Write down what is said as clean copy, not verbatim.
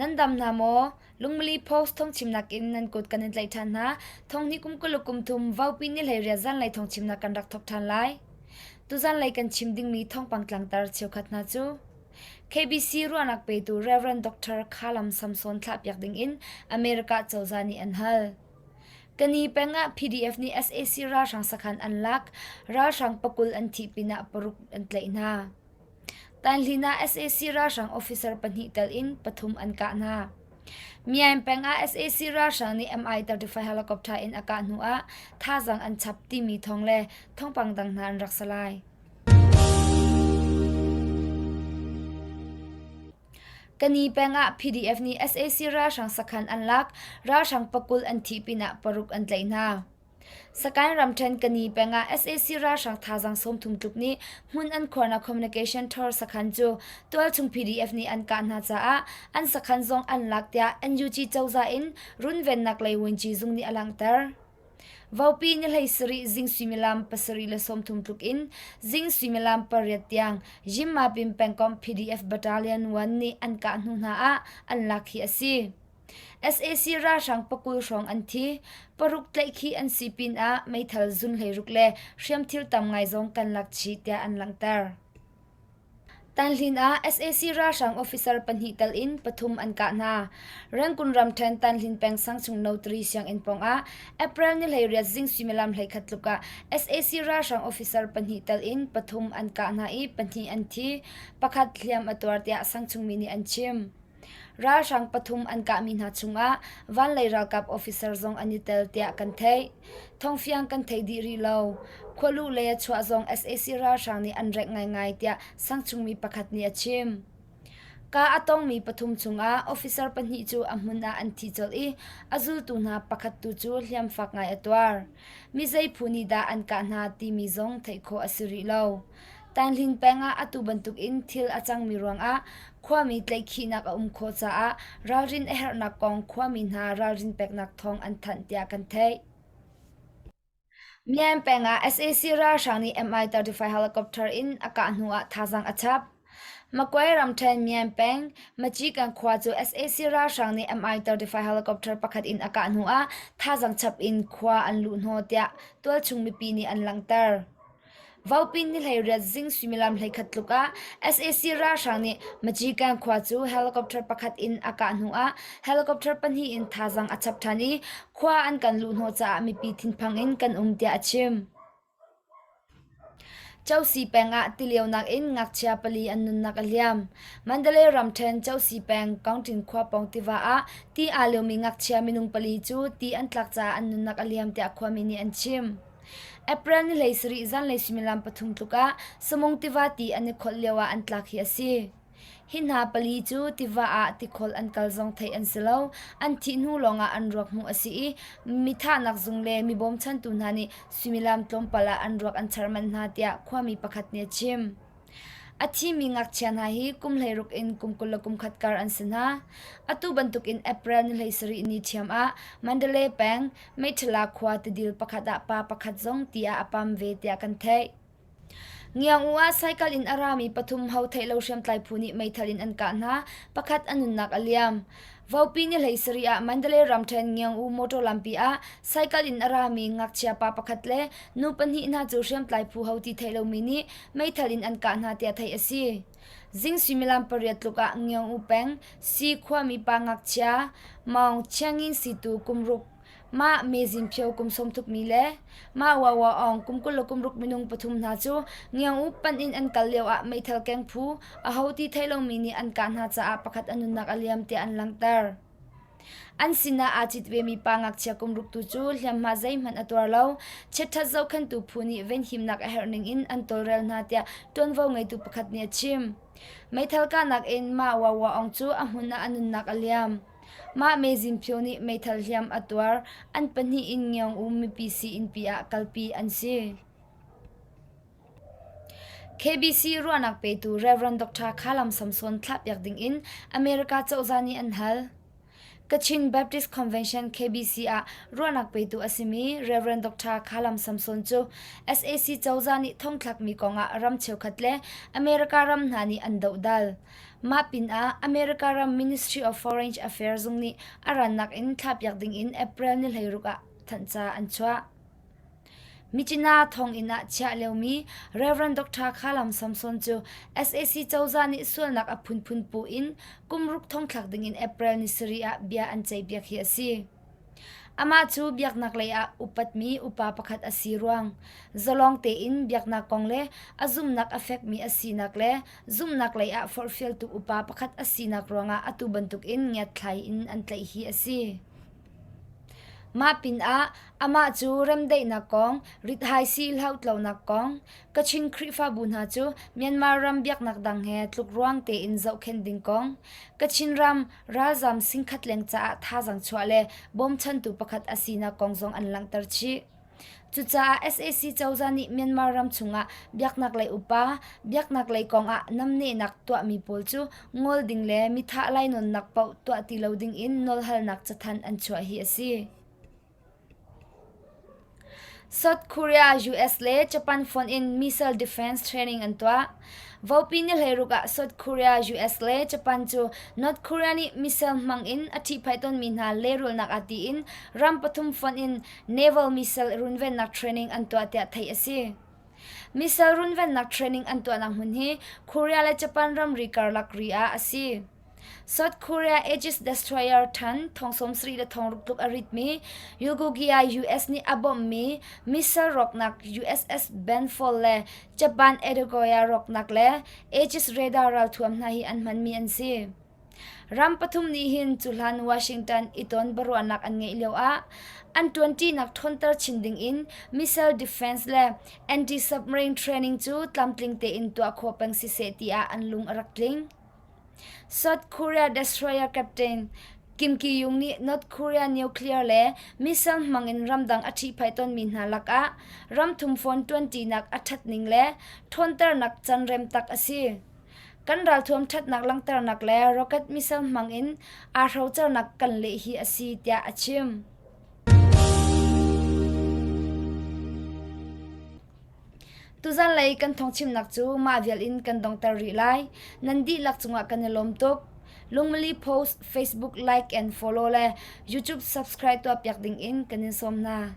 Nan dam hna maw? Lungmili Post thawngchimnak in nan kut kan in tlaih ṭhan hna. Thonghnih kum 20 kum thum Vaupi ni 18 zanlei thawngchimnak kan rak thawk ṭhan lai. Tuzanlei kan chim dingmi thawngpang tlangtar cheukhat hna cu KBC ruahnak petu Rev. Dr. Khalam Samson thlahpiak dingin America cozah nih an hal. Kani peng ah PDF nih sac ralhrang sakhan an lak, ralhrang pakul an thih pinah paruk an tlaih hna. Tanhlin ah sac ralhrang officer pahnih tel in pathum an kah hna. Myaing peng ah sac ralhrang nih Mi-35 helicopter in a kah hnu ah thazaang an chap timi thawng le thawngpang dang hna an rak si lai. Kani peng ah PDF nih sac ralhrang sakhan an lak, ralhrang pakul an thih pinah paruk an tlaih hna. Sakaing ramṭhen Kani peng ah sac ralhrang thazaang 30 tluk nih hmun an khuarnak communication tower sakhan cu tualchung PDF nih an kah hna caah an sakhan zong an lak tiah NUG cozah in runvennak lei vuanci zung nih a langhter. Vopi ni 17 zing suimilam 7:30 tluk in zing suimilam pariat tiang Yinmapin pengkomh PDF Battalion 1 nih an kah hnu hna ah an lak hi a si. Sac ralhrang pakul hrawng an thi. Paruk tlaihkhih an si pinah meithal zun 16 le hriamthil tam ngai zong kan lak chih tiah an langhter. Tanhlin ah sac ralhrang officer pahnih tel in pathum an kah hna. Rangoon ramṭhen Tanhlin peng sangchung No. 3 sianginn pawngah April ni 18 zing suimilam 11 tluk ah sac ralhrang officer pahnih tel in pathum an kah hna i pahnih an thi, pakhat hliam a tuar tiah sangchungmi nih an chim. Ralhrang pathum an kahmi hna chungah vanlei ralkap officer zong an i tel tiah kan theih. Thawngfiang kan thei dih rih lo. Khualuh le chuah zong sac ralhrang nih an rengh ngaingai tiah sangchungmi pakhat nih a chim. Ka a tongmi pathum chungah officer pahnih cu a hmun ah an thi colh i a zultu hna pakhat tu cu hliam fak ngai a tuar. Mi zei phu nih dah an kah hna timi zong theih khawh a si rih lo. Tanhlin peng ah atu bantuk in thil a cangmi ruangah khuami tlaihkhihnak a um khawh caah ralrin a herhnak kong khuami hna ralrin peknak thawng an thanh tiah kan theih. Myanmar peng ah sac ralhrang nih Mi-35 helicopter in a kah hnu ah thazaang a chap. Magway ramṭhen Myanmar peng Macikan khua cu sac ralhrang nih Mi-35 helicopter pakhat in a kah hnu ah thazaang chap in khua an luh hnawh tiah tualchung mipi nih an langhter. Vaupi ni 18 zing suimilam 11 tluk ah sac ralhrang nih Macikan khua cu helicopter pakhat in a kah hnu ah helicopter pahnih in thazaang a chap ṭhan i khua an kan luhhnawh caah mipi thinphang in kan um tiah a chim. Chosi peng ah tilionak in ngakchia pali an nunnak a liam. Mandalay ramṭhen Chosi peng Kaungṭin khua pawng tiva ah ti aa liomi ngakchia minung pali cu ti an tlak caah an nunnak a liam tiah khuami nih an chim. April ni 17 zanlei suimilam pathum tluk ah Samung tiva ti an i kholh lio ah an tlak hi a si. Hi hna pali cu tiva ah tikhol an kal zong theih an si lo. An thih hnu lawngah an ruak hmuh a si i mi thahnak zung le mi bawmchantu hna nih suimilam tlawmpal ah an ruak an char manh hna tiah khuami pakhat nih a chim. A thimi ngakchia hna hi kum 16 in kum 21 kar an si hna. Atu bantukin April ni 17 ni ṭhiam ah Mandalay peng Meithala khua tidil pakhat ah pa pakhat zong ti ah a pam ve tiah kan theih. Ngiang-u ah cycle in a rami pathum ho theih lo hriamtlai phu nih meithal in an kah hna. Pakhat a nunnak a liam. Vopi ni 17 ah Mandalay ramṭhen Ngiang-u motor lampi ah cycle in a rami ngakchia pa pakhat le nu pahnih hna cu hriamtlai phu ho ti theih lomi nih meithal in an kah hna tiah theih a si. Zing suimilam pariat tluk ah Ngiang-u peng Si khuami pa ngakchia Maung Chiangin situ kum ruk Mah mezin phio kum sawmthukmi le mah Wawa Aung kum 26 minung pathum hna cu Ngiang-u panh in an kal lio ah meithal keng phu aho ti theih lomi nih an kah hna caah pakhat a nunnak a liam tiah an langhter. An sinah aa cit vemi pa ngakchia kum ruk tu cu hliamhma zeihmanh a tuar lo. Chiatṭhat zohkhenhtu phu nih venhimnak a herh ning in an tawlrel hna tiah ṭuanvo ngeitu pakhat nih a chim. Meithal kahnak in mah Wawa Aung cu a hmun ah a nunnak a liam. Mah mezin phio nih meithal hliam a tuar. An pahnih in Ngiong-u mipi sii-innpi ah kalpi an si. KBC ruahnak petu Rev. Dr. Khalam Samson thlahpiak dingin America cozah nih an hal. Kachin Baptist Convention KBC ah ruahnak petu a simi Rev. Dr. Khalam Samson cu sac cozah nih thongthlakmi kongah ram cheukhat le America ram hna nih an dohdal. Mah pinah America ram Ministry of Foreign Affairs zung nih a rannak in thlahpiak dingin April ni 16 ah thanhca an chuah. Myitkyina thonginn ah chiah liomi Rev. Dr. Khalam Samson cu sac cozah nih sualnak a phunphun pu in kum ruk thongthlak dingin April ni sarih ah bia an ceihpiak hi a si. Amah cu biaknak lei ah upatmi upa pakhat a si ruang, zalong tein biaknak kong le a zumhnak a fekmi a sinak le zumhnak lei ah forhfialtu upa pakhat a sinak ruangah atu bantukin ngiatthlai in an tlaih hi a si. Mah pinah amah cu remdaihnak kong, rithaisii hlauhtlonak kong, Kachin Khrihfabu hna cu Myanmar ram biaknak dang he tlukruang tein zohkhenh ding kong, Kachin ram ralzam singkhat leng caah thazaang chuah le bawmchantu pakhat a sinak kong zong an langhter chih. Cucaah sac cozah nih Myanmar ram chungah biaknak lei upa, biaknak lei kongah namnehnak tuahmi pawl cu ngol ding le mithah lainawnnak paoh tuah ti lo dingin nawlhalnak cathanh an chuah hi a si. South Korea, US le Japan fonh in missile defense training an tuah. Vopi ni 16 ah South Korea, US le Japan cu North Korea nih missile hmang in a ṭhihphaih tawnmi hna lehrulnak ah tiin ram pathum fonh in Naval missile runvennak training an tuah tiah theih a si. Missile runvennak training an tuahnak hmun hi Korea le Japan ramri karlak ri ah a si. South Korea Aegis destroyer than thong 70 le thong ruk tluk a ritmi Yugogia US nih a bawmhmi missile rawknak USS Benfold le Japan Edogoya rawknak le Aegis radar ralthuam hna hi an hmanmi an si. Ram pathum nih hin cuhlan Washington i ton biaruahnak an ngeih lioah an ṭuanṭinak ṭhawnter chin dingin missile defense le anti-submarine training cu tlamtling tein tuah khawh peng siseh tiah an lung a rak tling. South Korea destroyer captain Kim Ki-yung nih North Korea nuclear le missile hmangin ramdang a ṭhihphaih tawnmi hna lakah ramthum phone ṭuanṭinak a ṭhatning le ṭhawnternak canrem tak a si. Kan ralthuam ṭhatnak langhternak le rocket missile hmang in aa hrocernak kan leh hi a si tiah a chim. Tuzanlei kan thawngchimnak cu mah vial in kan dongter rih lai. Nan dihlak cungah kan i lawm tuk. Lungmali Post Facebook like and follow le YouTube subscribe tuahpiak ding in kan in sawm hna.